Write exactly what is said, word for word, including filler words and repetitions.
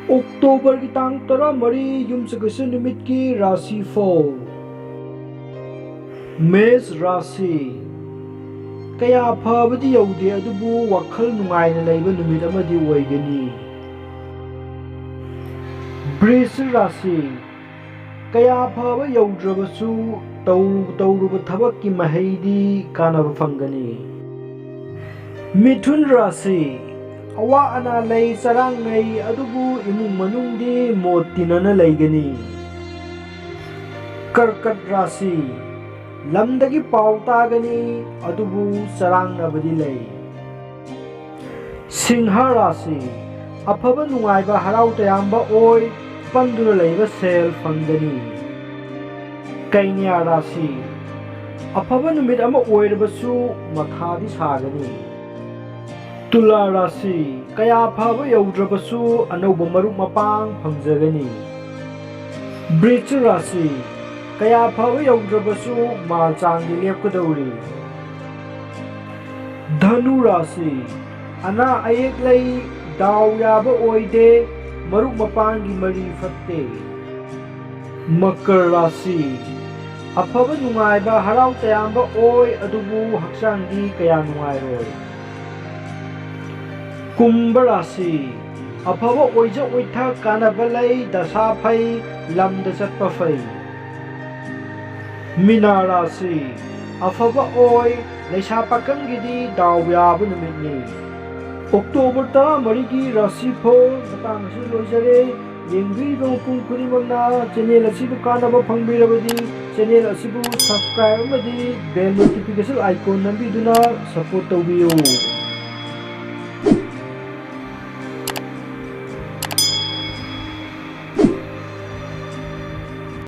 ꯑꯣꯛꯇꯣꯕꯔꯒꯤ ꯇꯥꯡ ꯇꯔꯥꯃꯔꯤ, ꯌꯨꯝꯁꯀꯩꯁ ꯅꯨꯃꯤꯠꯀꯤ ꯔꯥꯁꯤꯐꯜ꯫ ꯃꯦꯁ ꯔꯥꯁꯤ꯫ ꯀꯌꯥ ꯐꯕꯗꯤ ꯌꯧꯗꯦ, ꯑꯗꯨꯕꯨ ꯋꯥꯈꯜ ꯅꯨꯡꯉꯥꯏꯅ ꯂꯩꯕ ꯅꯨꯃꯤꯠ ꯑꯃꯗꯤ ꯑꯣꯏꯒꯅꯤ꯫ ꯕ꯭ꯔꯤꯁ ꯔꯥꯁꯤ꯫ ꯀꯌꯥ ꯐꯕ ꯌꯧꯗ꯭ꯔꯕꯁꯨ, ꯇꯧꯔꯨ-, ꯇꯧꯔꯨꯕ ꯊꯕꯛꯀꯤ ꯃꯍꯩꯗꯤ ꯀꯥꯟꯅꯕ ꯐꯪꯒꯅꯤ꯫ ꯃꯤꯊꯨꯟ ꯔꯥꯁꯤ꯫ ꯑꯋꯥ ꯑꯅꯥ ꯂꯩ, ꯆꯔꯥꯡꯅꯩ, ꯑꯗꯨꯕꯨ ꯏꯃꯨꯡ ꯃꯅꯨꯡꯗꯤ ꯃꯣꯠ ꯇꯤꯟꯅꯅ ꯂꯩꯒꯅꯤ꯫ ꯀꯔꯀꯠ ꯔꯥꯁꯤ꯫ ꯂꯝꯗꯒꯤ ꯄꯥꯎ ꯇꯥꯒꯅꯤ, ꯑꯗꯨꯕꯨ ꯆꯔꯥꯡꯅꯕꯗꯤ ꯂꯩ꯫ ꯁꯤꯡꯍ ꯔꯥꯁꯤ꯫ ꯑꯐꯕ ꯅꯨꯡꯉꯥꯏꯕ ꯍꯔꯥꯎ ꯇꯌꯥꯝꯕ ꯑꯣꯏ, ꯄꯟꯗꯨꯅ ꯂꯩꯕ ꯁꯦꯜ ꯐꯪꯒꯅꯤ꯫ ꯀꯩꯅ꯭ꯌꯥ ꯔꯥꯁꯤ꯫ ꯑꯐꯕ ꯅꯨꯃꯤꯠ ꯑꯃ ꯑꯣꯏꯔꯕꯁꯨ ꯃꯊꯥꯗꯤ ꯁꯥꯒꯅꯤ꯫ ꯇꯨꯂꯥ ꯔꯥꯁꯤ꯫ ꯀꯌꯥ ꯐꯕ ꯌꯧꯗ꯭ꯔꯕꯁꯨ ꯑꯅꯧꯕ ꯃꯔꯨꯞ ꯃꯄꯥꯡ ꯐꯪꯖꯒꯅꯤ꯫ ꯕ꯭ꯔꯤꯆ ꯔꯥꯁꯤ꯫ ꯀꯌꯥ ꯐꯕ ꯌꯧꯗ꯭ꯔꯕꯁꯨ ꯃꯥꯜ ꯆꯥꯡꯗꯤ ꯂꯦꯞꯀꯗꯧꯔꯤ꯫ ꯙꯅꯨ ꯔꯥꯁꯤ꯫ ꯑꯅꯥ ꯑꯌꯦꯛ ꯂꯩ, ꯗꯥꯎ ꯌꯥꯕ ꯑꯣꯏꯗꯦ, ꯃꯔꯨꯞ ꯃꯄꯥꯡꯒꯤ ꯃꯔꯤ ꯐꯠꯇꯦ꯫ ꯃꯀꯔ ꯔꯥꯁꯤ꯫ ꯑꯐꯕ ꯅꯨꯡꯉꯥꯏꯕ ꯍꯔꯥꯎ ꯇꯌꯥꯝꯕ ꯑꯣꯏ, ꯑꯗꯨꯕꯨ ꯍꯛꯆꯥꯡꯗꯤ ꯀꯌꯥ ꯅꯨꯡꯉꯥꯏꯔꯣꯏ꯫ ꯀꯨꯝꯚ ꯔꯥꯁꯤ꯫ ꯑꯐꯕ ꯑꯣꯏꯖ ꯑꯣꯏꯊ ꯀꯥꯟꯅꯕ ꯂꯩ, ꯗꯁꯥ ꯐꯩ, ꯂꯝꯗ ꯆꯠꯄ ꯐꯩ꯫ ꯃꯤꯅꯥ ꯔꯥꯁꯤ꯫ ꯑꯐꯕ ꯑꯣꯏ, ꯂꯩꯁꯥ ꯄꯥꯈꯪꯒꯤꯗꯤ ꯗꯥꯎ ꯌꯥꯕ ꯅꯨꯃꯤꯠꯅꯤ꯫ ꯑꯣꯛꯇꯣꯕꯔ ꯇꯔꯥꯃꯔꯤꯒꯤ ꯔꯥꯁꯤꯐꯜ ꯃꯇꯥꯡ ꯑꯁꯤꯗ ꯂꯣꯏꯖꯔꯦ꯫ ꯌꯦꯡꯕꯤꯔꯤꯕ ꯃꯄꯨꯝ ꯈꯨꯗꯤꯡꯃꯛꯅ ꯆꯦꯅꯦꯜ ꯑꯁꯤꯕꯨ ꯀꯥꯟꯅꯕ ꯐꯪꯕꯤꯔꯕꯗꯤ, ꯆꯦꯅꯦꯜ ꯑꯁꯤꯕꯨ subscribe ꯑꯃꯗꯤ bell notification icon ꯅꯝꯕꯤꯗꯨꯅ support ꯇꯧꯕꯤꯌꯨ꯫